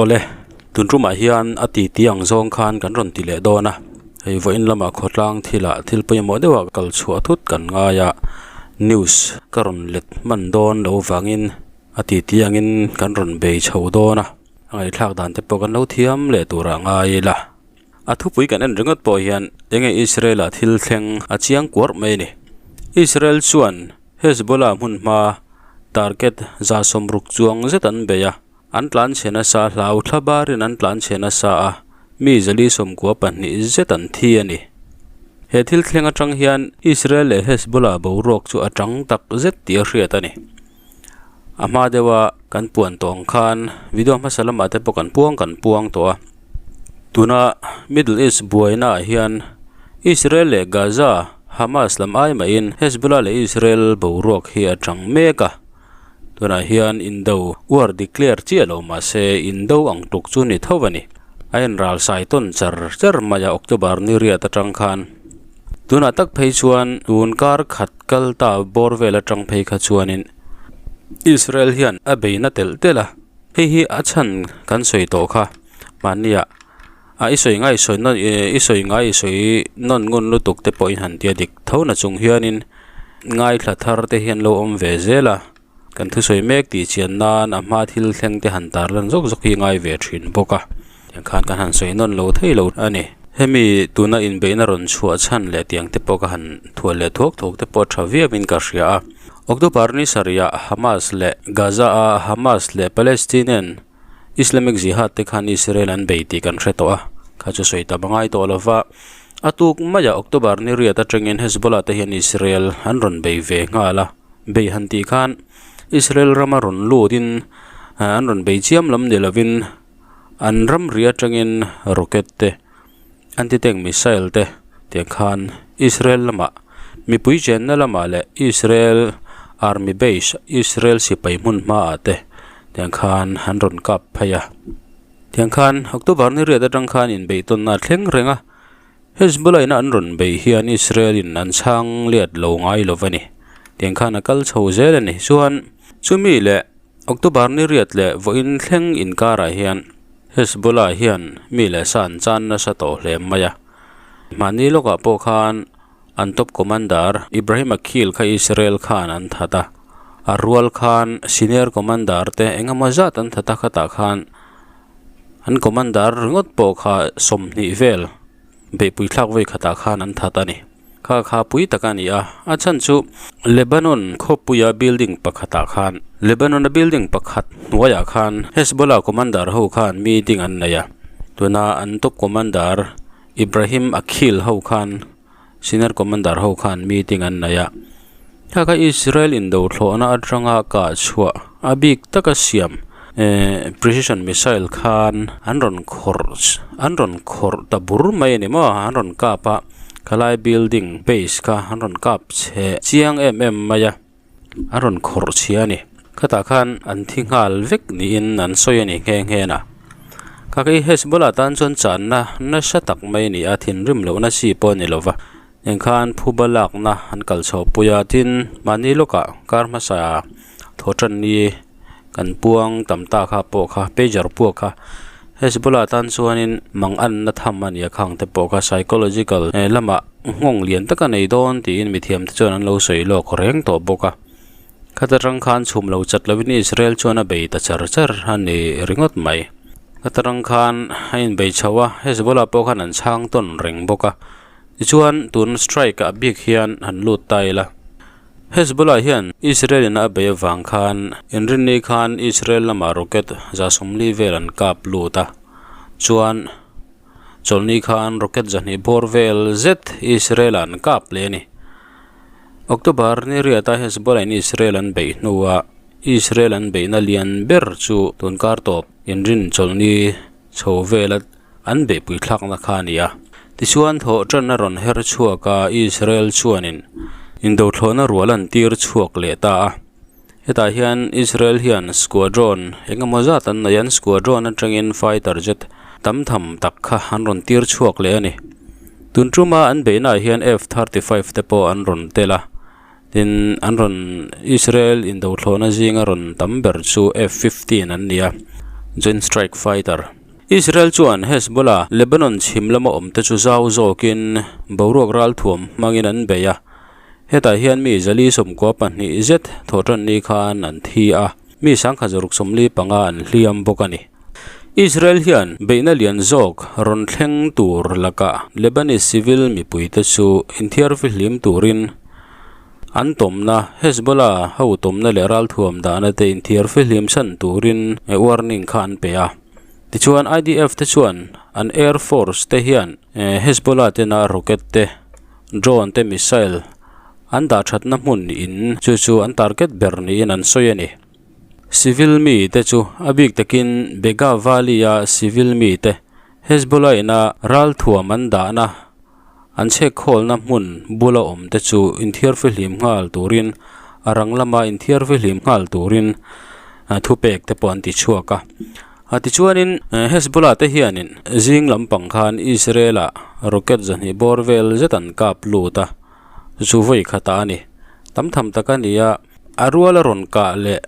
Awle, tun tumah hian a titi ang zawng khan kan rawn ti leh dawn a, hei vawiin lamah khawtlang thilah thil pawimawh deuhah kal chhuah thut kan ngai a, news ka rawn let hman dawn lo vangin a titi angin kan rawn bei chho dawn a, a ngaihthlak dan te pawh kan lo thiam leh turah ngai ila. A thupui kan en ringawt pawh hian enge Israel-ah thil thleng a chiang kuarh mai a ni. Israel chuan Hezbollah hmun hma target 60 chuang zet an bei a, an tlanchhe nasa hlau thla barin an tlanchhe nasa a, mi 94 zet an thi a ni. He thil thleng atang hian Israel leh Hezbollah boruak chu a tang tak zet tih a hriat a ni. A hma deuha kan puan tawh ang khan video hmasa lamah te pawh kan puang kan puang tawh a tuna middle east buaina ah hian Israel leh Gaza Hamas lam ai mahin Hezbollah leh Israel boruak hi a tang mek a tunah hian indo war declare chiah lo mahse indo ang tuk chu ni tho a ni a inral sai tawn char char mai a October ni riat atang khan. Tunah tak phei chuan tun kar khat kal ta bawr vel atang phei kha chuanin Israel hian a bei na telh telh a, hei hi a chhan kan sawi tawh kha mahnia a i sawi ngai sawi nawn i sawi ngai i sawi nawn ngun lutuk te pawhin han tia dik tho na chung hianin ngaithla thar te hian lo awm ve zel a, kan thusawi mek tih chian nan a hma thil thleng te han tarlan zawk zawk hi ngai ve thin bawk a. Tiang khan kan han sawi nawn lo thei lo a ni. Hemi tuna inbeihna rawn chhuah chhan leh tiang te pawh ka han thual leh thuak thuak te pawh a tha viauin ka hria a. October ni sarihah Hamas leh Gaza a Hamas leh Palestinian Islamic Jihad te khan Israel an bei tih kan hre tawh a, kha chu sawi tam a ngai tawh lo va. A tuk maiah October ni riat atangin Hezbollah te hian Israel an rawn bei ve nghal a. Bei han tih khan Israel rama rawn lutin an rawn bei chiam lam ni lovin, An ramri atangin rocket te, anti-tank missile te tiang khan Israel lamah mipui chenna lamah leh Israel army base Israel sipai hmun hmaah te tiang khan an rawn kap phei a. Tiang khan October ni riat atang khan inbeihtawnna a thleng reng a, Hezbollah ina an rawn beih hian Israel in an chhang liat lo ngai lo va ni. Tiang khan a kal chho zel a ni. Chuan chumi leh October ni riat leh vawiin thleng inkarah hian Hezbollah hian mi leh sa an chan nasa tawh hle mai a. Mahni lawkah pawh khan an top commander Ibrahim Aqil kha Israel khan an that a, a rual khan senior commander te eng emaw zat an that a khatah khan an commander ringawt pawh kha 20 vel beihpui thlak vawi khatah khan an that a ni. Kha kha pui tak a ni a, a chhan chu Lebanon khawpuia building pakhatah khan Lebanon a building pakhat hnuaiah khan Hezbollah commander ho khan meeting an nei a, tuna an top commander Ibrahim Aqil ho khan senior commander ho khan meeting an nei a, kha kha Israel indo thlawhna atanga kah chhuah a bik taka siam ehh precision missile khan an rawn khawrh an rawn khawrh ta bur mai a ni maw an rawn kap a. Khalai building base kha an rawn kap chhe chiang em em mai a, a rawn khawrh chhia a ni. Khatah khan an thi nghal vek niin an sawi a ni nghe nghe a. Kha khi Hezbollah tan chuan channa nasa tak mai a ni a, thinrim lohna chi pawh a ni lova. Eng khan phuba lakna an kal chho pui a, tin mahni lawkah kar hmasa thaw tan ni kan puang tam ta kha pawh kha pager puak kha Hezbollah tan chuanin mang anna tham a ni a khang te pawh kha psychological lamah nghawng lian tak a nei dawn tiin mithiam te chuan an lo sawi lawk reng tawh bawk a. Khata tang khan chhum lo chat lovin Israel chuan a bei ta char char a ni ringawt mai. Khata tang khan a inbei chho a, Hezbollah pawh khan an chhang tawn reng bawk a. Tichuan tun strike ah bik hian han lut ta ila. Hezbollah hian Israel in a bei avang khan inrinni khan Israel lamah rocket 40 vel an kap lut a, chuan chawlhni khan rocket 200 bawr vel zet Israel ah an kap leh a ni. October ni riata Hezbollah in Israel an beih hnuah Israel an beihna lian ber chu tunkar tawp inrin chawlhni chho vela an beihpui thlakna kha a ni a. Tichuan thawh tan a rawn her chhuak a, Israel chuanin indothlawhna rual an tir chhuak leh ta a. Hetah hian Israel hian squadron eng emaw zat an nei a, an squadron atangin fighter jet tam tham tak kha an rawn tir chhuak leh a ni. Tun tuma an beihnaah hian F-35 te pawh an rawn tel a, tin an rawn Israel indothlawhna zinga rawn tam ber chu F-15 an ni a. Joint Strike Fighter. Israel chuan Hezbollah Lebanon chhim lama awmte chu zau zawkin boruak ralthuam hmangin an bei a. Hetah hian mi 492 zet thawhtan ni khan an thi a, mi 1675 an hliam bawk a ni. Israel hian beihna lian zawk rawn thleng tur lakah Lebanese civil mipuite chu inthiarfihlim turin an tawmna Hezbollah ho tawmna leh ralthuam dahna te inthiarfihlim chhan turin warning kha an pe a. Tichuan IDF te chuan an air force te hian Hezbollah tena rocket te, drone te missile an dah thatna hmun in chu chu an target ber niin an sawi a ni. Civil mi te chu a bik takin Bega Valley a civil mi te Hezbollah ina ralthuam an dahna an chhekkhawlna hmun bula awm te chu inthiarfihlim nghal turin a rang lama inthiarfihlim nghal turin thupek te pawh an ti chhuak a. A tichuanin Hezbollah te hianin zing lampang khan Israel ah rocket zahnih bawr vel zet an kap lut a, chu vawi khatah a ni. Tam tham tak a ni a, a ruala rawn kah leh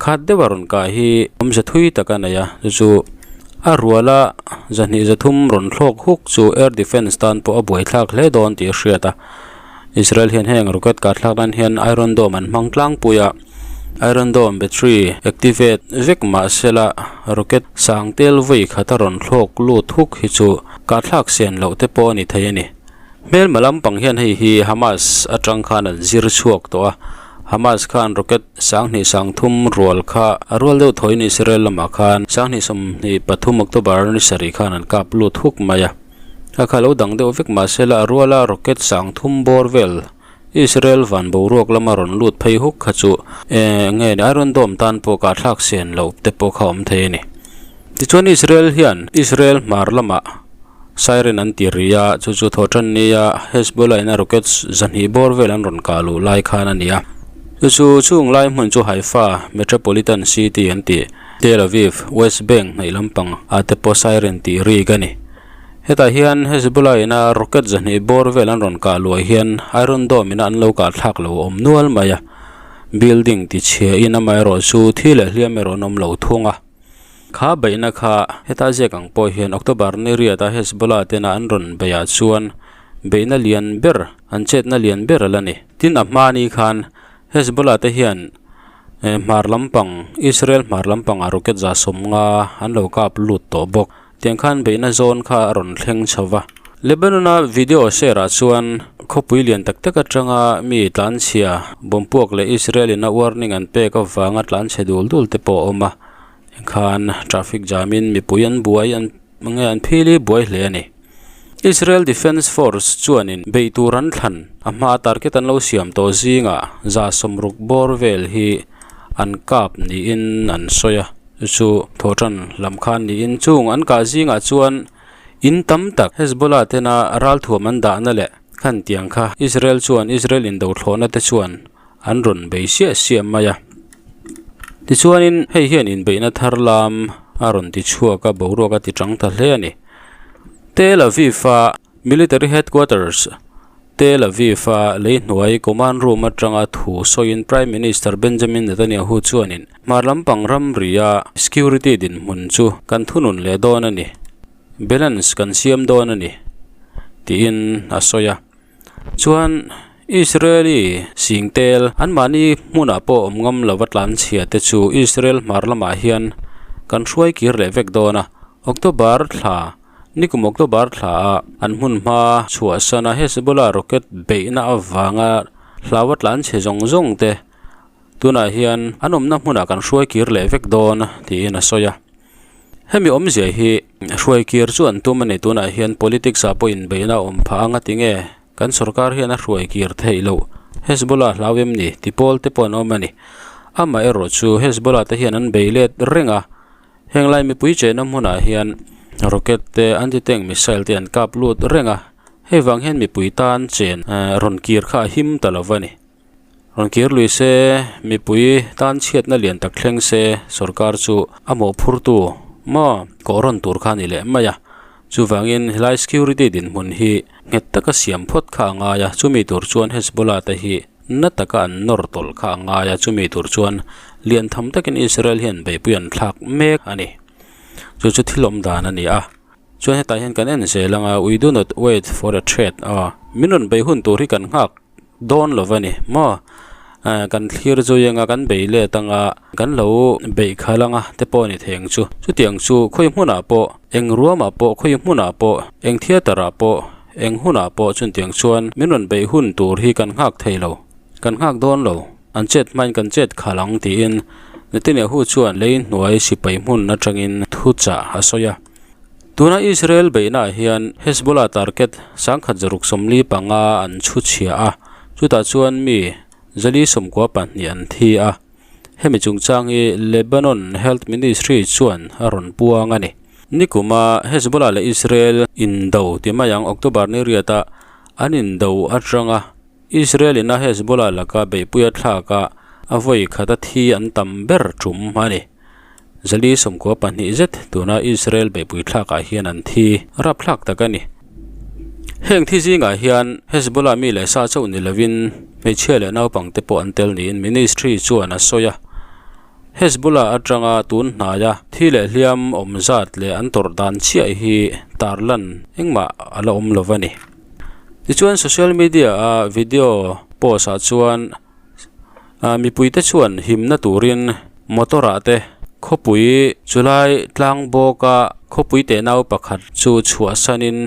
khat deuha rawn kah hi awmze thui tak a nei a, chu chu a ruala zahnih zathum rawn thlawk huk chu air defence tan pawh a buaithlak hle dawn tih a hriat a. Israel hian heng rocket kah thlak nan hian Iron Dome an hmang tlangpui a, Iron Dome battery activate vek mah sela rocket sang tel vawi khat a rawn thlawk lut huk hi chu kah thlak sen loh te pawh a ni thei a ni. Hmelma lampang hian hei hi Hamas atang khan an zir chhuak tawh a, Hamas khan rocket 2030 rual kha a rual deuh thawiin Israel lamah khan 2023 October ni sarih khan an kap lut huk mai a. A kha lo dang deuh vek mahsela a ruala rocket 30 bawr vel Israel van boruak lama rawn lut phei huk kha chu eng nge ni Iron Dome tan pawh kahthlak sen loh te pawh kha awm thei a ni. Tichuan Israel hian Israel hmar lamah Siren an ti ri a, chu chu thawhtan nia Hezbollah in a rocket 200 bawr vel an rawn kah luh lai khan a ni a. Chu chu chung lai hmun chu Haifa Metropolitan City an ti, Tel Aviv, West Bank hnaih lampang ah te pawh siren tih rik a ni. Hetah hian Hezbollah in a rocket 200 bawr vel an rawn kah luah hian Iron Dome in a an lo kah thlak lo awm nual mai a, building tichhia in amaherawh chu thi leh hliam erawh an awm lo thung a. Kha beihna kha heta ziak ang pawh hian October ni riata Hezbollah tena an rawn beihah chuan beihna lian ber, an chetna lian ber a la ni. Tin, a hma ni khan Hezbollah te hian hmar lampang, Israel hmar lampangah rocket 150 an lo kap lut tawh bawk. Tiang khan beihna zawn kha a rawn thleng chho va. Lebanon-a video share-ah chuan khawpui lian tak tak atanga mi tlanchhia bawmpuak leh Israel-in a warning an pek avanga tlanchhe dul dul te pawh a awm a. Khan traffic jam-in mipui an buai an nge an phili buai hle a ni. Israel Defence Force chuanin beih tur an thlan a hmaa target an lo siam tawh zingah 60 bawr vel hi an kap niin an sawi a. Chu chu thawhtan lam khan niin chung an kah zingah chuan in tam tak Hezbollah tena ralthuam an dahna leh khan tiang kha Israel chuan Israel indothlawhna te chuan an rawn bei siah siah mai a. Tichuanin hei hian inbeihna thar lam a rawn ti chhuak a, boruak a ti chang ta hle a ni. Tel Aviv-a Military Headquarters, Tel Aviv-a lei hnuai command room atanga thu sawiin Prime Minister Benjamin Netanyahu chuanin hmar lampang ramria security dinhmun chu kan thunun leh dawn a ni, balance kan siam dawn a ni, tiin a sawi a. Chuan Israeli singtel anmahni hmunah pawh awm ngam lova tlanchhia te chu Israel hmar lamah hian kan hruai kir leh vek dawn a. October thla, nikum October thla ah an hmun hma chhuahsan a Hezbollah rocket beihna avanga hlaua tlanchhe zawng zawng te tunah hian an awmna hmunah kan hruai kir leh vek dawn tiin a sawi a. Hemi awmzia hi hruai kir chu an tum a ni. Tunah hian politics ah pawh inbeihna a awm phah anga tinge kan sorkar hian a hruai kir theih loh. Hezbollah hlau em ni? Ti pawl te pawh an awm a ni. Amaherawh chu Hezbollah te hian an bei let reng a, heng lai mipui chenna hmunah hian rocket te anti-tank missile te an kap lut reng a, hei vang hian mipui tan chen rawn kir kha a him ta lo va ni. Rawn kir lui se, mipui tan chhiatna lian tak thleng se, sorkar chu a mawhphurtu maw kawh rawn tur kha a ni leh mai a. Chuvangin helai security dinhmun hi nghet taka siam phawt kha a ngai a, chumi tur chuan Hezbollah te hi na taka an nawr tawlh kha a ngai a, chumi tur chuan lian tham takin Israel hian beihpui an thlak mek a ni. Chu chu thil awm dan a ni a. Chuan hetah hian kan en zel ang a, we do not wait for a threat aw min rawn bei hun tur hi kan nghak dawn lo va ni maw? Kan thlir zui anga kan bei let anga kan lo beih khalh anga te pawh a ni thei ang chu. Chutiang chu khawi hmunah pawh eng ruamah pawh khawi hmunah pawh eng theatre ah pawh eng hunah pawh chutiang chuan min rawn beih hun tur hi kan nghak thei lo kan nghak dawn lo. An chet hmain kan chet khalh ang tiin Netanyahu chuan lei hnuai sipai hmun atangin thuchah a sawi a. Tuna Israel beihnaah hian Hezbollah target sangkhat zaruk 45 an chhu chhia a, chutah chuan mi zali 92 an thi a. Hemi chungchang hi Lebanon Health Ministry chuan a rawn puang a ni. Nikuma Hezbollah leh Israel indo ti mai ang October ni riata an indo atanga Israel in a Hezbollah laka beihpui a thlak a, a vawi khat a thi an tam ber tum a ni. Zali 92 zet tuna Israel beihpui thlakah hian an thi rapthlak tak a ni. Heng thi zingah hian Hezbollah mi leh sa chauh ni lovin hmeichhia leh naupang te pawh an tel niin ministry chuan a sawi a. Hezbollah atanga tun hnaia thi leh hliam awm zat leh an tawrh dan chiah hi tarlan engmah a la awm lo va ni. Tichuan social media a video post ah chuan ah mipui te chuan himna turin motor ah te khawpui chulai tlang bawk a khawpui teh nau pakhat chu chhuahsan in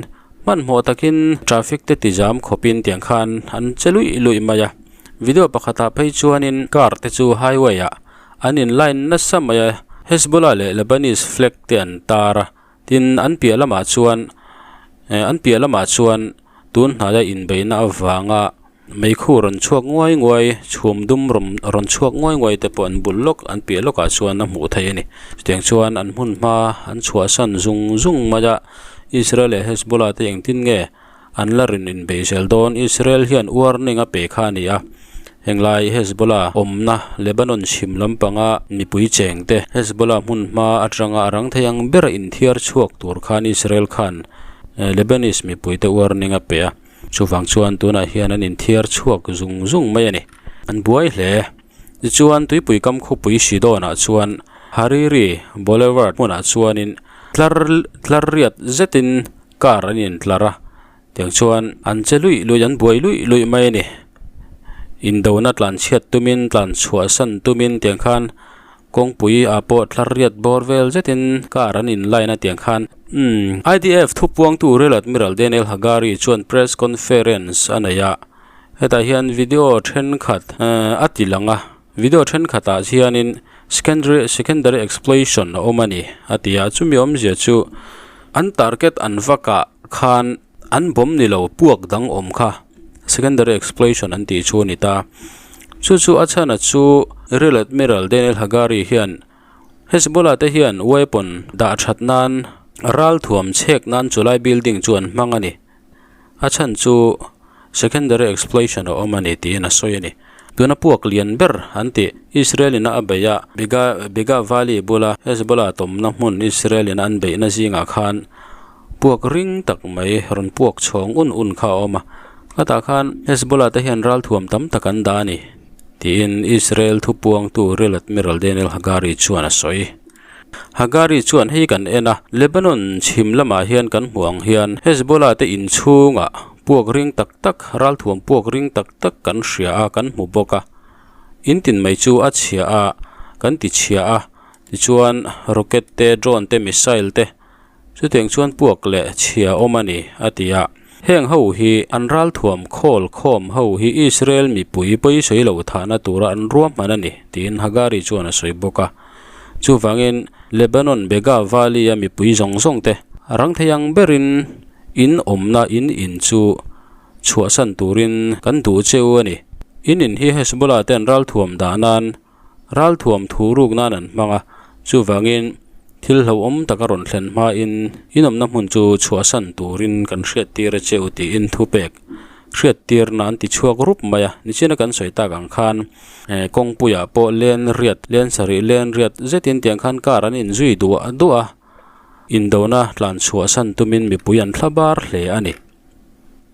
hmanhmawh takin traffic te ti zam khawpin tiang khan an che luih luih mai a video pakhatah phei chuanin car te chu highway ah an in line nasa mai a Hezbollah leh Lebanese flag te an tar a. Tin, an piah lamah chuan eh an piah lamah chuan tun hnaia inbeihna avanga meikhu rawn chhuak nguai nguai chhum dum rawn rawn chhuak nguai nguai te pawh an bul lawk an piah lawkah chuan a hmuh theih a ni. Chutiang chuan an hmun hma an chhuahsan zung zung mai a, Israel leh Hezbollah te engtin nge An la rin inbeih zel dawn. Israel hian warning a pe kha a ni a. Henglai Hezbollah awmna Lebanon chhim lampanga mipui cheng te Hezbollah hmun hma atanga a rang thei ang ber inthiar chhuak tur khan Israel khan Lebanese mipui te warning a pe a. Chuvang chuan tunah hian an inthiar chhuak zung zung mai a ni. An buai hle. Tichuan tuipui kam khawpui Sidon-ah chuan Hariri Boulevard hmunah chuanin tlar tlar riat zetin Car an intlar a, tiang chuan an che luih luih an buai luih luih mai a ni. Indona tlan chhiat tumin tlan chhuah san tumin tiang khan kawngpui ah pawh tlar riat bawr vel zetin car an in line a tiang khan umm IDF thupuangtu Rear Admiral Daniel Hagari chuan press conference a nei a, hetah hian video thenkhat a ti lang a. Video thenkhatah hianin secondary secondary explosion a awm a ni a ti a, chumi awmzia chu an target an vakah khan an bawm ni lo puak dang awm kha secondary explosion an tih chu a ni ta. Chu chu a chhana chu Rear Admiral Daniel Hagari hian Hezbollah te hian weapon dah that nan ralthuam chhek nan chulai building chu an hmang a ni. A chhan chu secondary explosion a awm a ni tiin a sawi a ni. Tuna puak lian ber an tih Israel in a beih a, Bega Bega Valley bula Hezbollah tawmna hmun Israel in an beihna zingah khan puak ring tak mai rawn puak chhawng un un kha a awm a. Khatah khan Hezbollah te hian ralthuam tam tak an dah a ni tiin Israel thupuangtu Rear Admiral Daniel Hagari chuan a sawi. Hagari chuan hei kan en a, Lebanon chhim lamah hian kan hmuh ang hian Hezbollah te inchhungah puak ring tak tak, ralthuam puak ring tak tak kan hria a, kan hmu bawk a. In tin mai chu a chhia a, kan ti chhia a, tichuan rocket te, drone te, missile te chutiang chuan puak leh chhia awm a ni, a ti a. Heng ho hi an ralthuam khawl khawm ho hi Israel mipui pawisawi lo thahna tura an ruahman a ni, tiin Hagari chuan a sawi bawk a. Chuvangin, Lebanon Bega Valley-a mipui zawng zawng te rang thei ang berin in awmna in in chu chhuahsan turin kan duh cheu a ni. In in hi Hezbollah ten ralthuam dah nan, ralthuam thu ruk nan an hmang a, chuvangin thil hlauhawm taka rawn thlen hmain in awmna hmun chu chhuahsan turin kan hriattir a cheu tiin thupek hriattirna an ti chhuak rup mai a, nichina kan sawi tak ang khan eh kawngpuiah pawh len riat len sarih len riat zetin tiang khan car an inzui duah duah a, indona tlan chhuahsan tumin mipui an thla bar hle a ni.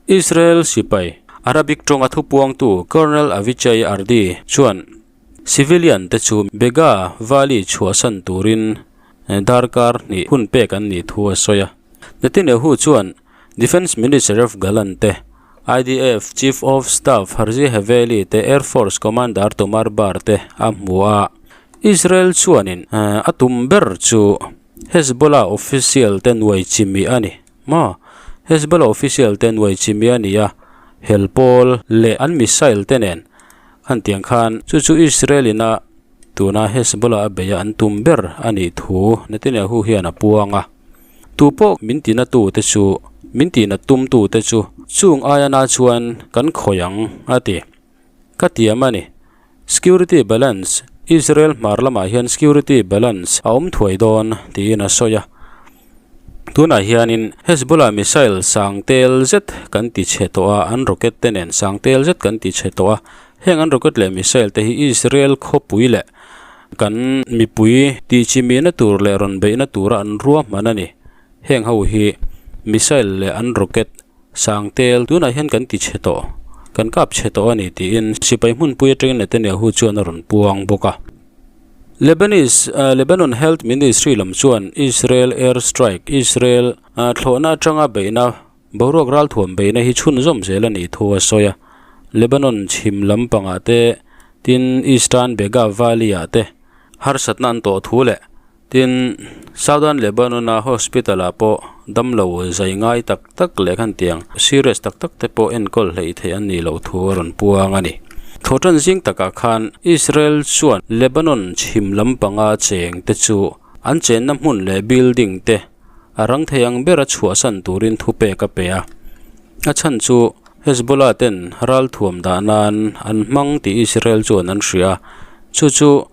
Israel sipai Arabic tawnga thupuangtu Colonel Avichai Ardi chuan civilian te chu Bega Valley chhuahsan turin. Darkar hnih hun pek an nih thu a sawi a. Netanyahu chuan Defence Minister Yoav Gallant te, IDF Chief of Staff Herzi Haveli te, Air Force Commander Tomer Bar te a hmu a. Israel chuanin a tum ber chu Hezbollah official te nuai chimi a ni maw? Hezbollah official te nuai chimi a ni a, hel pawl leh an missile te nen khan tiang khan chu chu Israel in a tuna Hezbollah a beih a an tum ber a nih thu Netanyahu hian a puang a. Tu pawh min tina tu te chu min tina tum tu te chu chung aia na chuan kan khawih ang a ti. Ka tiam a ni. Security balance, Israel hmar lamah hian security balance a awm thuai dawn tiin a sawi a. Tunah hianin Hezbollah missile sang tel zet kan ti chhe tawh a, an rocket te nen sang tel zet kan ti chhe tawh a. Heng an rocket leh missile te hi Israel khawpui leh kan mipui tihchimihna tur leh rawn beihna tura an ruahman a ni. Heng ho hi missile leh an rocket Sang tel, tunah hian kan ti chhe tawh, kan kap chhe tawh a ni tiin sipai hmunpui atangin Netanyahu chuan a rawn puang bawk a. Lebanese, Lebanon Health Ministry lam chuan Israel air strike, Israel thlawhna atanga beihna, boruak ralthuam beihna hi chhunzawm zel a nih thu a sawi a. Lebanon chhim lampangah te, tin Eastern Begaa Valley-ah te harsatna an tawh thu leh Tin, Southern Lebanon-a hospital-ah pawh damlo zai ngai tak tak leh khan tiang serious tak tak te pawh enkawl hleih theih an nih loh thu a rawn puang a ni. Thawhtan zing takah khan Israel chuan Lebanon chhim lampanga cheng te chu an chenna hmun leh building te a rang thei ang bera chhuahsan turin thupek a pe a. A chhan chu Hezbollah ten ralthuam dah nan an hmang tih Israel chuan an hria a, chu chu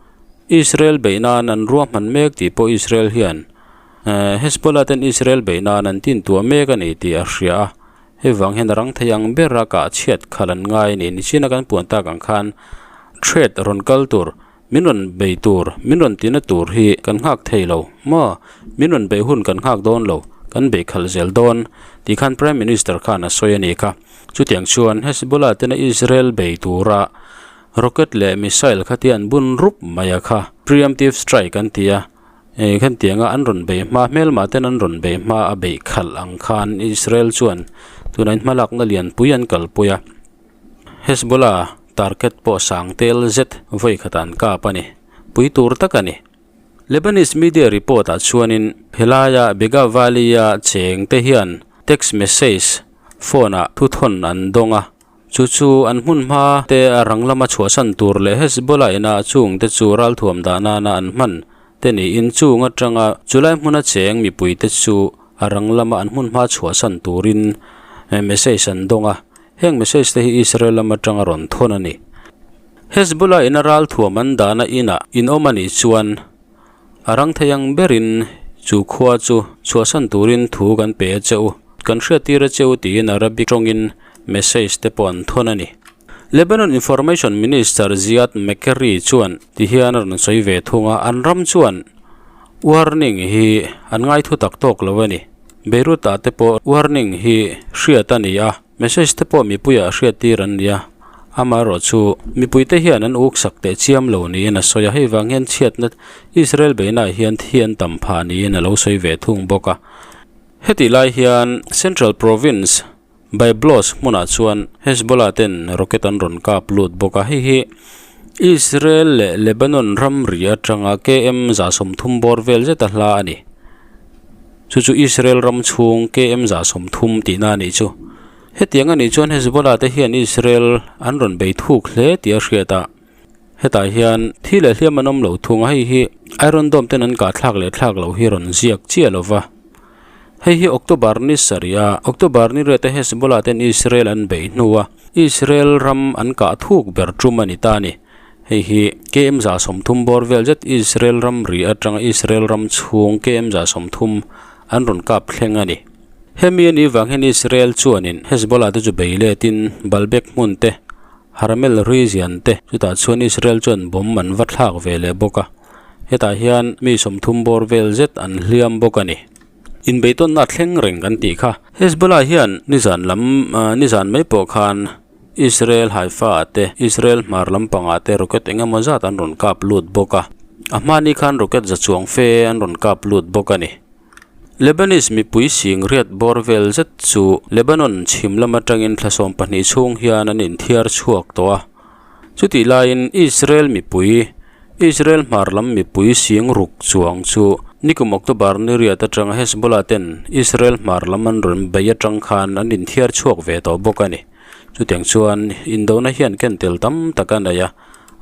Israel beih nan an ruahman mek tih pawh Israel hian Hezbollah ten Israel beih nan an tintuah mek a ni tih a hria a, hei vang hian a rang thei ang bera kah chhiat khalh an ngai a ni. Nichina kan puan tak ang khan threat rawn kal tur, min rawn bei tur, min rawn tina tur hi kan nghak thei lo maw? Min rawn beih hun kan nghak dawn lo, kan beih khalh zel dawn tih khan Prime Minister khan a sawi a ni kha. Chutiang chuan Hezbollah tena Israel bei tura Rocket leh missile kha ti an bun rup mai a kha. Preemptive strike an ti a, eh khan tianga an rawn bei hma hmelmah ten an rawn bei hma a beih khalh ang khan Israel chuan tunah in hmalakna lianpui an kalpui a. Hezbollah target pawh sang tel zet vawi khatah an kap a ni. Pui tur tak a ni. Lebanese media report ah chuanin helaia Begaa Valley-a cheng te hian text message phone ah thuthawn an dawng a. Chu chu an hmun hma te a rang lama chhuahsan tur leh Hezbollah ina chung te chu ralthuam dah nana an hman te niin chung atanga chulai hmuna cheng mipui te chu a rang lama an hmun hma chhuahsan turin message an dawng a, heng message te hi Israel lam atanga rawn thawn a ni. Hezbollah ina ralthuam an dahna inah in awm a nih chuan A rang thei ang berin chu khua chu chhuahsan turin thu kan pe a che u, kan hriattir a che u tiin Arabic tawngin message te pawh an thawn a ni. Lebanon Information Minister Ziad Makary chuan ti hian a rawn sawi ve thung a, an ram chuan warning hi an ngai thu tak tawk lo a ni. Beirut-ah te pawh warning hi hriat a ni a. Message te pawh mipuiah hriattir an ni a, amaherawh chu mipuite hian an uk sak teh chiam lo niin a sawi a, hei vang hian chhiatna Israel beihnaah hian thi an tam phah niin a lo sawi ve thung bawk a. Hetih lai hian Central Province Byblos hmunah chuan Hezbollah ten rocket an rawn kap lut bawk a, hei hi Israel leh Lebanon ramri atanga km 30 bawr vel zeta hla a ni. Chu chu Israel ram chhung KM 30 tihna a nih chu. Hetiang a nih chuan Hezbollah te hian Israel an rawn bei thuk hle tih a hriat a. Hetah hian thi leh hliam an awm lo thung a, hei hi Iron Dome ten an kah thlak leh thlak loh hi rawn ziak chiah lo va. Hei hi October ni sarih a, October ni riat a Hezbollah ten Israel an bei hnu a, Israel ram an kah thuk ber tum a ni ta a ni. Hei hi KM 30 bawr vel zet Israel ramri atanga Israel ram chhung KM 30 an rawn kap thleng a ni. Hemi a nih vang hian Israel chuanin Hezbollah te chu bei letin Baalbek hmun te, Harmel region te chutah chuan Israel chuan bomb an va thlak ve leh bawk a. Hetah hian mi 30 bawr vel zet an hliam bawk a ni. Inbeitawnna thleng reng kan tih kha. Hezbollah hian nizan lam nizan mai pawh khan Israel Haifa-ah te, Israel hmar lampangah te rocket eng emaw zat an rawn kap lut bawk a. A hmani khan rocket za chuang fe an rawn kap lut bawk a ni. Lebanese mipui sing riat bawr vel zet chu Lebanon chhim lam atangin thla 12 chhung hian an inthiar chhuak tawh a. Chutih laiin Israel mipui, Israel hmar lam mipui sing ruk chuang chu nikum October ni riat atanga Hezbollah ten Israel hmar lam an rawn bei atang khan an inthiar chhuak ve tawh bawk a ni. Chutiang chuan indona hian ken tel tam tak a nei a,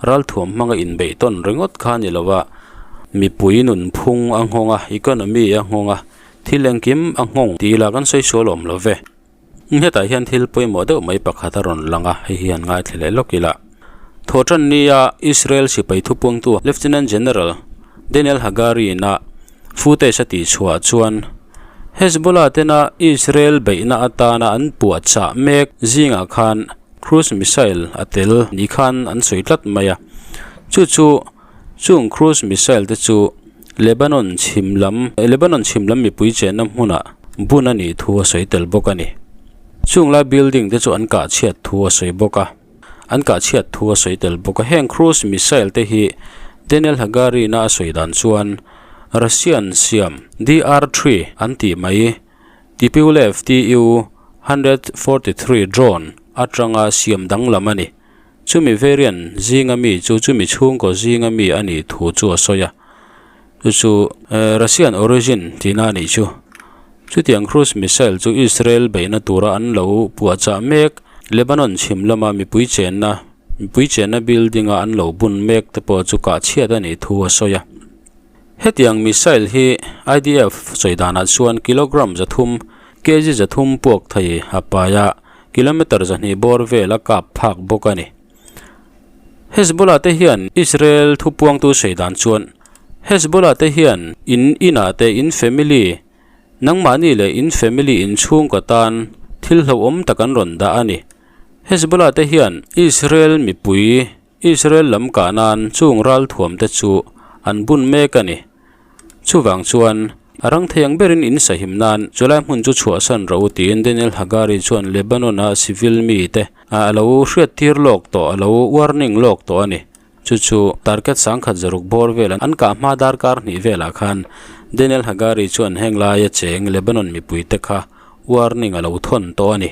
ralthuam hmanga inbeih tawn ringawt kha a ni lo a, mipui nunphung a nghawng a, economy a nghawng a, thil engkim a nghawng tih ila kan sawi sual awm lo ve. Hetah hian thil pawimawh deuh mai pakhat a rawn lang a, hei hi an ngaithla leh lawk ila. Thawhtan nia Israel sipai thupuangtu Lieutenant General Daniel Hagari ina footage a tihchhuah chuan Hezbollah tena Israel beihna atana an puahchah mek zingah khan cruise missile a tel ni khan an sawi tlat mai a. Chu chu chung cruise missile te chu Lebanon chhim lam Lebanon chhim lam mipui chenna hmunah bun a nih thu a sawi tel bawk a ni. Chung lai building te chu an kah chhiat thu a sawi bawk a. An kah chhiat thu a sawi tel bawk a. Heng cruise missile te hi Daniel Hagari ina a sawi dan chuan Russian siam DR-3 an tih mai Tupolev Tu-143 drone atanga siam danglam a ni. Chumi variant zinga mi chu chumi chhungkaw zinga mi a nih thu chu a sawi a. Chu chu Russian origin tihna a nih chu. Chutiang cruise missile chu Israel beihna tura an lo puahchah mek Lebanon chhim lama mipui chenna mipui chenna building a an lo bun mek te pawh chu kah chhiat a nih thu a sawi a. Hetiang missile hi IDF sawi danah chuan kilogram 300, kg 300 puak thei a pai a, kilometer 200 bawr vel a kap phak bawk a ni. Hezbollah te hian Israel thupuangtu sawi dan chuan Hezbollah te hian in inah te in family nangmahni leh in family in chhungkaw tan thil hlauhawm tak an rawn dah a ni. Hezbollah te hian Israel mipui Israel lam kah nan chung ralthuam te chu an bun mek a ni. Chuvang chuan, a rang thei ang berin in sahim nan chulai hmun chu chhuahsan rawh u tiin Daniel Hagari chuan Lebanon-a civil mite a lo hriattir lawk tawh, a lo warning lawk tawh a ni. Chu chu target 1060 bawr vel an kah hma darkar hnih velah khan Daniel Hagari chuan heng laia cheng Lebanon mipuite kha warning a lo thawn tawh a ni.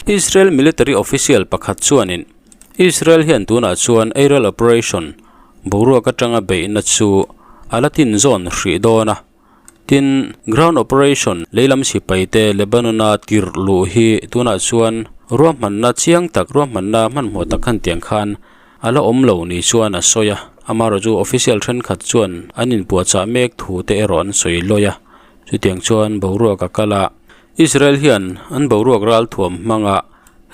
Israel military official pakhat chuanin Israel hian tunah chuan aerial operation boruak atanga beihna chu a la tin zawn hrih dawn a. Tin, ground operation leilam sipaite Lebanon-a tirh luh hi tunah chuan ruahmanna chiang tak, ruahmanna hmanhmawh tak khan tiang khan a la awm lo ni chuan a sawi a. Amaherawhchu chu official thenkhat chuan an inpuahchah mek thu te erawh an sawi lawi a. Chutiang chuan boruak a kal a. Israel hian an boruak ralthuam hmanga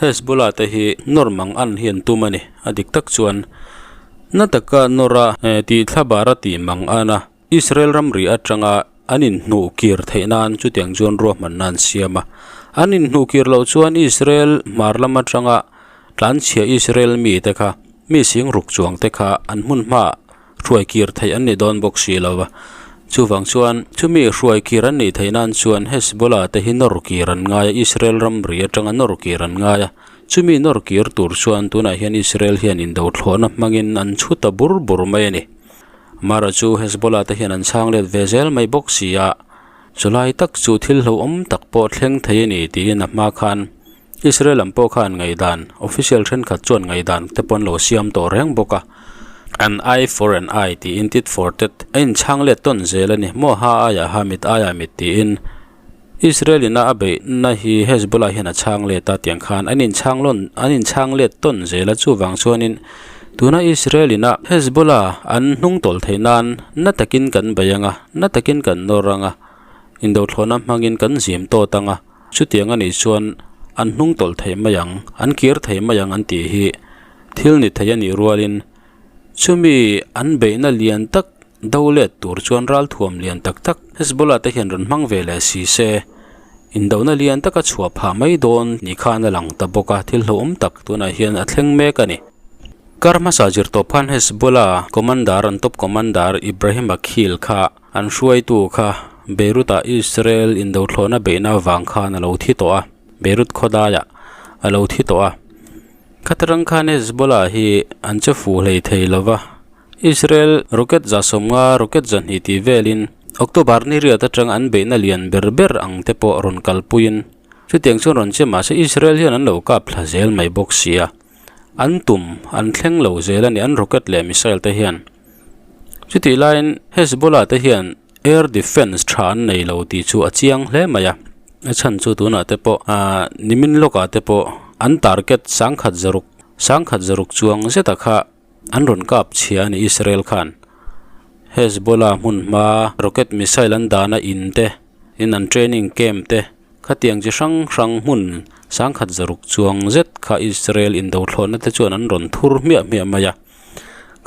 Hezbollah te hi nawr mang an hi an tum a ni. A dik tak chuan na taka nawr a tih thla bar a tih mang an a, Israel ramri atanga an inhnuh kir theih nan chutiang chuan ruahmanna an siam a. An inhnuh kir loh chuan Israel hmar lam atanga tlanchhia Israel mite kha mi sing ruk chuang te kha an hmun hmaah hruai kir theih an ni dawn bawk si lo va. Chuvang chuan chumi hruai kir an nih theih nan chuan Hezbollah te hi nawr kir an ngai a, Israel ramri atanga nawr kir an ngai a. Chumi nawr kir tur chuan tunah hian Israel hian indo thlawhna hmangin an chhu ta bur bur mai a ni. Mara chu Hezbollah te hian an chhang let ve zel mai bawk si a, chulai tak chu thil hlauhawm tak pawh thleng thei a ni tiin a hma khan Israel lam pawh khan ngaihdan, official thenkhat chuan ngaihdan te pawh an lo siam tawh reng bawk a. An eye for an eye tiin tit for tat a inchhang let tawn zel a ni. Maw ha aiah ha mit aiah mit tiin Israel ina a beihna hi Hezbollah hian a chhang let a tiang khan an inchhang lawn an inchhang let tawn zel a chuvang chuanin tuna Israel ina Hezbollah an hnung tawlh theih nan na takin kan bei ang a, na takin kan nawr ang a, indothlawhna hmangin kan zim tawt ang a. Chutiang a nih chuan an hnung tawlh thei mai ang, an kir thei mai ang an tih hi thil ni thei a nih rualin chumi an beihna lian tak do let tur chuan ralthuam lian tak tak Hezbollah te hian rawn hmang ve leh si se indona lian taka chhuah phah mai dawn ni khan a lang ta bawk a, thil hlauhawm tak tunah hian a thleng mek a ni. Kar hmasa zir tawp khan Hezbollah commander an top commander Ibrahim Akhil kha An hruaitu kha Beirut-ah Israel indothlawhna beihna avang khan a lo thi tawh a, Beirut khawdaiah a lo thi tawh a. Khatarang khan Hezbollah hi an che fuh hlei thei lo va, Israel rocket 150 rocket 200 tih velin October ni riat atanga an beihna lian ber ber ang te pawh rawn kalpuiin chutiang chuan rawn che mahse Israel hian an lo kap thla zel mai bawk sia. An tum an thleng lo zel a ni an rocket leh missile te hian. Chutih laiin Hezbollah te hian air defence tha an nei lo tih chu a chiang hle mai a. A chhan chu tunah te pawh ahh nimin lawkah te pawh an target sangkhat zaruk sangkhat zaruk chuang zeta kha an rawn kap chhia a ni Israel khan. Hezbollah hmun hma rocket missile an dahna in te in an training camp te Khatiang chi hrang hrang hmun sangkhat zaruk chuang zet kha Israel indothlawhna te chuan an rawn thur hmiah hmiah mai a.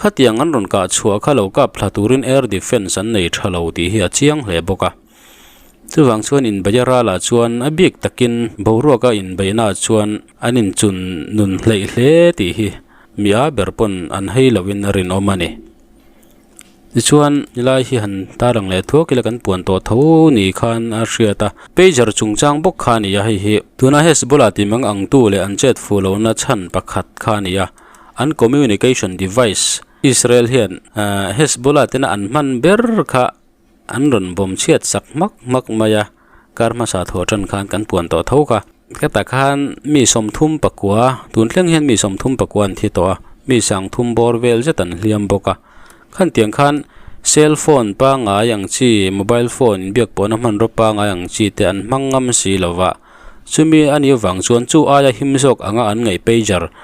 Khatiang an rawn kah chhuah kha lo kap thla turin air defence an nei tha lo tih hi a chiang hle bawk a. Chuvang chuan inbeih ralah chuan a bik takin boruaka inbeihnaah chuan an inchun nun hleih hle tih hi mi a ber pawn an hei loin a rinawm a ni. Tichuan helai hi han tarlang leh thuak ila kan puan tawh tho ni khan a hriat a pager chungchang bawk kha a ni a hei hi tuna Hezbollah tih mang ang tu leh an chet fuh lohna chhan pakhat kha a ni a an communication device Israel hian ahh Hezbollah tena an hman ber kha An rawn bawm chhiat sak hmak hmak mai a, kar hmasa thawh tan khan kan puan tawh tho kha. Hetah khan mi sawmthum pakua, tun thleng hian mi sawmthum pakua an thi tawh a, mi sangthum bawr vel zet an hliam bawk a. Khan tiang khan cell phone pangngai ang chi, mobile phone inbiak pawhna hmanraw pangngai ang chi te an hmang ngam si lo va. Chumi a nih avang chuan chu aia him zawk anga an ngaih pager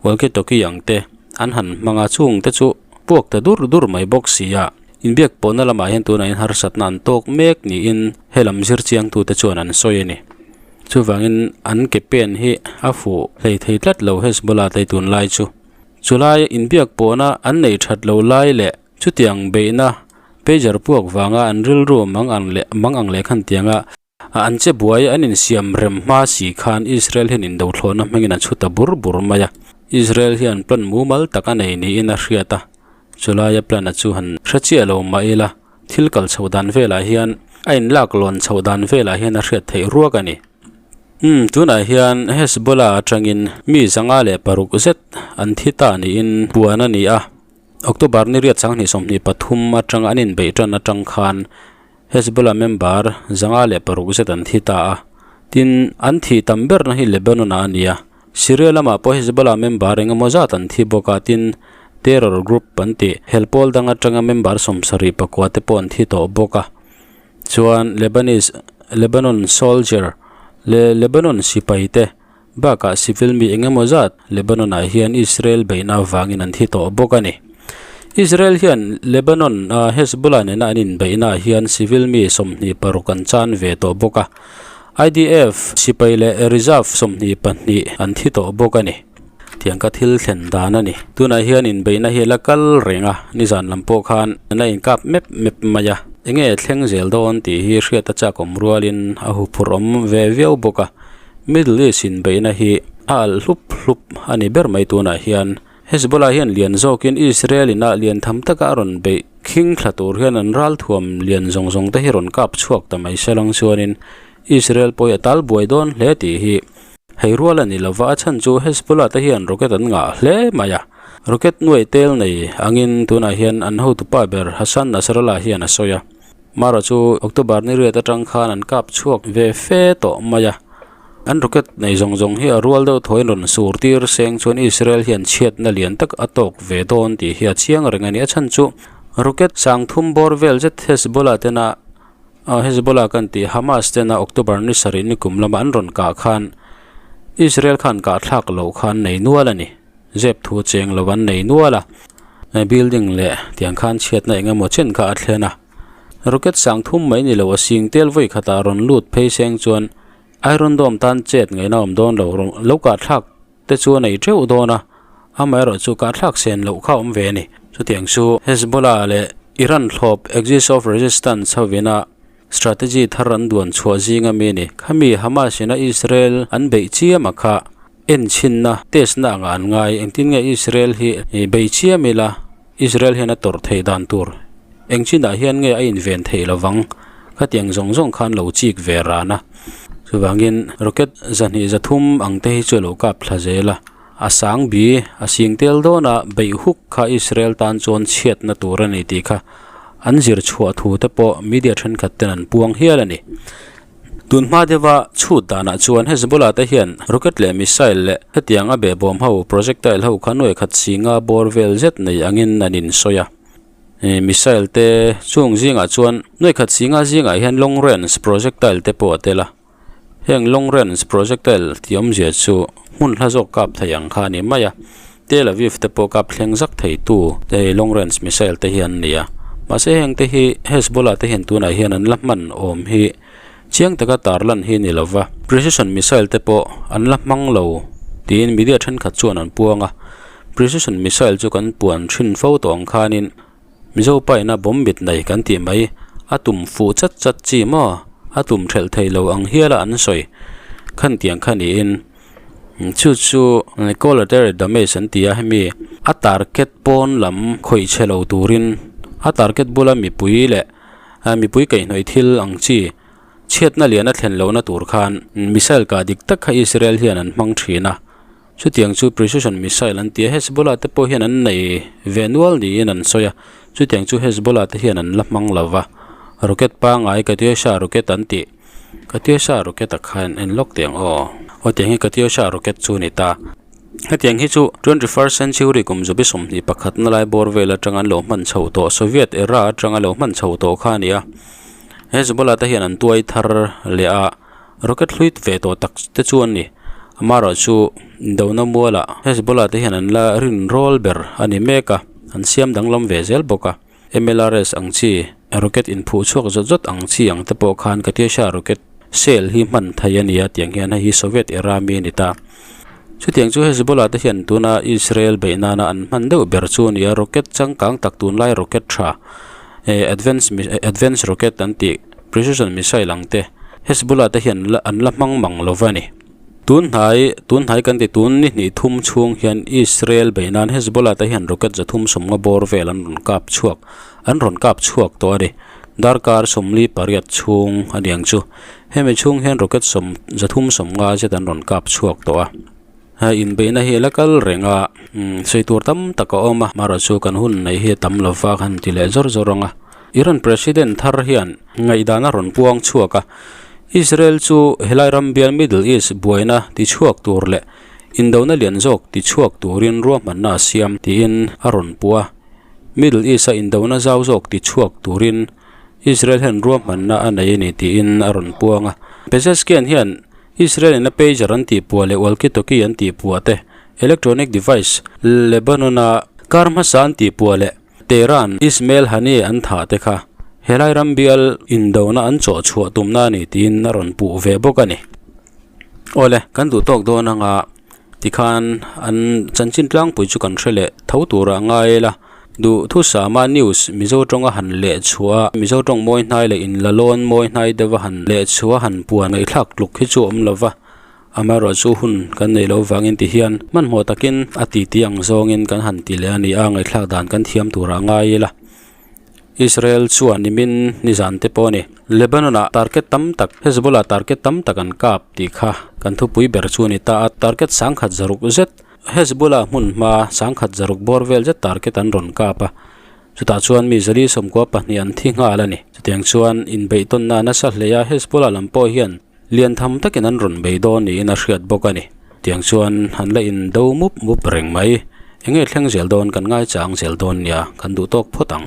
walkie talkie ang te an han hmang a, chung te chu puak ta dur dur mai bawk si a. Inbiak pawhna lamah hian tunah hian harsatna an tawk mek niin helam zir chiangtute chuan an sawi a ni. Chuvangin an ke pen hi a fuh hlei thei tlat lo Hezbollah te tunlai chu. Chulai inbiak pawhna an nei that lo lai leh chutiang beihna pager puak vanga an rilru mang ang leh mang ang leh khan tianga An che buai an insiam rem hma si khan Israel hian indothlawhna hmangin an chhu ta bur bur mai a. Israel hian plan mumal tak a nei niin a hriat a, chulaia plan a chu han hre chiah lo mah ila thil kal chhoh dan velah hian a inlak lawn chhoh dan velah hian a hriat theih ruak a ni. Umm tunah hian Hezbollah atangin mi 506 zet an thi ta niin puan a ni a, October ni riat 2023 atanga an inbeih tan atang khan Hezbollah member 506 zet an thi ta a, tin, an thih tam berna hi Lebanon-ah a ni a. Syria lamah pawh Hezbollah member eng emaw zat an thi bawk a, tin, terror group an tih hel pawl dang atanga member 74 te pawh an thi tawh bawk a. Chuan Lebanese Lebanon soldier leh Lebanon sipai te bakah civil mi eng emaw zat Lebanon-ah hian Israel beihna avangin an thi tawh bawk a ni. Israel hian Lebanon a Hezbollah nena an inbeihnaah hian civil mi 26 an chan ve tawh bawk a, IDF sipai leh reserve 22 an thi tawh bawk a ni. Tiang ka thil thlen dan a ni. Tunah hian inbeihna hi a la kal reng a, nizan lam pawh khan an la inkap mep mep mai a. Enge thleng zel dawn tih hi hriat a chakawm rualin a huphurh awm ve viau bawk a. Middle East inbeihna hi a alh hlup hlup a ni ber mai tunah hian. Hezbollah hian lian zawkin Israel inah lian tham taka a rawn beih khing thla tur hian an ralthuam lian zawng zawng te hi rawn kap chhuak ta mai se lang chuanin Israel pawh hi a tal buai dawn hle tih hi hei rual a ni lova a chhan chu Hezbollah te hian rocket an ngah hle mai a. Rocket nuaih tel nei angin tunah hian an hotupa ber Hassan Nasrallah hian a sawi a. Mara chu October ni riat atang khan an kap chhuak ve fe tawh mai a. An rocket nei zawng zawng hi a rual deuh thawiin rawn sur tir seng chuan Israel hian chhiatna lian tak a tawk ve dawn tih hi a chiang reng a ni. A chhan chu rocket sangthum bawr vel zet Hezbollah tena Hezbollah kan tih Hamas tena October ni sarih ni kum lama an rawn kah khan Israel khan kah thlak loh khan nei nual a ni. Zep thu cheng lo an nei nual a, building leh tiang khan chhiatna eng emaw chen kha a thlen a. Rocket sang thum mai ni lo a sing tel vawi khatah rawn lut phei seng chuan Iron Dome tan chet ngaihna awm dawn lo lo kah thlak te chu a nei teuh dawn a, amaherawh chu kah thlak sen loh kha awm ve a ni. Chutiang chu Hezbollah leh Iran thlawp Axis of Resistance hovina strategy thar an duan chhuah zinga mi a ni. Khami Hamas ina Israel an beih chiam a kha. Enchhinna, test na anga an ngai. Engtin nge Israel hi bei chiam ila, Israel hian a tawrh theih dan tur eng chinah hian nge a inven theih lovang? Khatiang zawng zawng khan lo chik ve ran a. Chuvangin rocket 203 ang te hi chu a lo kap thla zel a. a sang bi a sing tel dawn a beih huk kha Israel tan chuan chhiatna tur a ni tih kha an zir chhuah thu te pawh media thenkhat ten an puang hial a ni. Tun hma deuha chhut danah chuan Hezbollah te hian rocket leh missile leh hetiang a behbawm ho projectile ho kha nuai khat singa bawr vel zet nei angin an insawi a. Missile te chung zingah chuan nuai khat singa zingah hian long range projectile te pawh a tel a. Heng long range projectile tih awmzia chu hmun hla zawk kap thei ang kha a ni mai a, Tel Aviv te pawh kap thleng zak thei tu te hei long range missile te hi an ni a, mahse heng te hi Hezbollah te hian tunah hian an la hman awm hi chiang taka tarlan hi a ni lo va, precision missile te pawh an la hmang lo tiin media thenkhat chuan an puang a, precision missile chu kan puan thin fo tawh ang khanin. Mizo paina bawm mit nei kan tih mai, a tum fuh chat chat chi maw? A tum thelh thei lo ang hiala an sawi khan tiang kha niin chu chu collateral damage an ti a hemi a target pawn lam khawih chhe lo turin a target bula mipui leh mipui kaihhnawih thil ang chi chhiatna lian a thlen lohna tur khan missile kah dik tak kha Israel hian an hmang thin a. Chutiang chu precision missile an ti a, Hezbollah te pawh hian an nei ve nual niin an sawi a, chutiang chu Hezbollah te hian an la hmang lo va, rocket pangngai Katyusha rocket an tih, Katyusha rocket ah khan en lawk teh ang aw, aw tiang hi Katyusha rocket chu a ni ta. Hetiang hi chu 21st century kum zabi 21 na lai bawr vel atanga an lo hman chho tawh Soviet era atanga lo hman chho tawh kha a ni a, Hezbollah te hian an tuai thar leh a. Rocket hlui ve tawh tak te chu an ni. Amaherawh chu Indona mualah Hezbollah te hian an la rin rawl ber a ni mek a, an siam danglam ve zel bawk a. MLRS ang chi, rocket inphuh chhuak zawt zawt ang chi ang te pawh khan Katyusha rocket shell hi hman thei a ni a tiang hian hei hi Soviet era mi a ni ta. Chutiang chu Hezbollah te hian tuna Israel beih nana an hman deuh ber chu a ni a, rocket changkang tak tunlai rocket tha advance advance rocket an tih precision missile ang te Hezbollah te hian an la hmang mang lo va ni. Tun hnai tun hnai kan ti tun ni hnih thum chhung hian Israel beih nan Hezbollah te hian rocket zathum sawmnga bawr vel an rawn kap chhuak an rawn kap chhuak tawh a ni. Darkar 48 chhung a niang chu. Hemi chhung hian rocket sawm zathum sawmnga zet an rawn kap chhuak tawh a. Hei inbeihna hi a la kal reng a umm sawi tur tam tak a awm a marawh chu kan hun neih hi a tam lo va han ti leh zawr zawr ang a Iran president thar hian ngaihdan a rawn puang chhuak a Israel chu helai ram bial Middle East buaina ti chhuak tur leh indona lian zawk ti chhuak turin ruahmanna a siam tiin a rawn puh a Middle East a indona zau zawk ti chhuak turin Israel hian ruahmanna a nei a ni tiin a rawn puang a Pezeshkian hian Israel in a pager an tih puah leh walkie talkie an tih puah te, electronic device, Lebanon a kar hmasa an tih puah leh Tehran Ismail Haniyeh an thah te kha helai ram bial indona an chawh chhuah tumna a ni tiin a rawn puh ve bawk a ni. Awle, kan duh tawk dawn anga tikhan an chanchin tlangpui chu kan hre leh tho turah ngai ila. Duh thusama news Mizo tawnga han leh chhuah a, Mizo tawng mawi hnai leh in la lawn mawi hnai deuha han leh chhuah a han puan ngaihthlak tluk hi chu a awm lo va, amaherawh chu hun kan nei lo vangin ti hian hmanhmawh takin a titi ang zawngin kan han ti leh a ni a, ngaihthlak dan kan thiam turah ngai ila. Israel chuan nimin nizan te pawh a ni. Lebanon ah target tam tak, Hezbollah target tam tak an kap tih kha kan thupui ber chu a ni ta a, target sangkhat zaruk zet Hezbollah hmun hma sangkhat zaruk bawr vel zet target an rawn kap a, chutah chuan mi zali 12 an thi nghal a ni. Chutiang chuan inbeihtawnna a nasa hle a, Hezbollah lam pawh hian lian tham takin an rawn bei dawn niin a hriat bawk a ni. Tiang chuan an la indo mup mup reng mai. Enge thleng zel dawn kan ngaichang zel dawn nia, kan duh tawk phawt ang.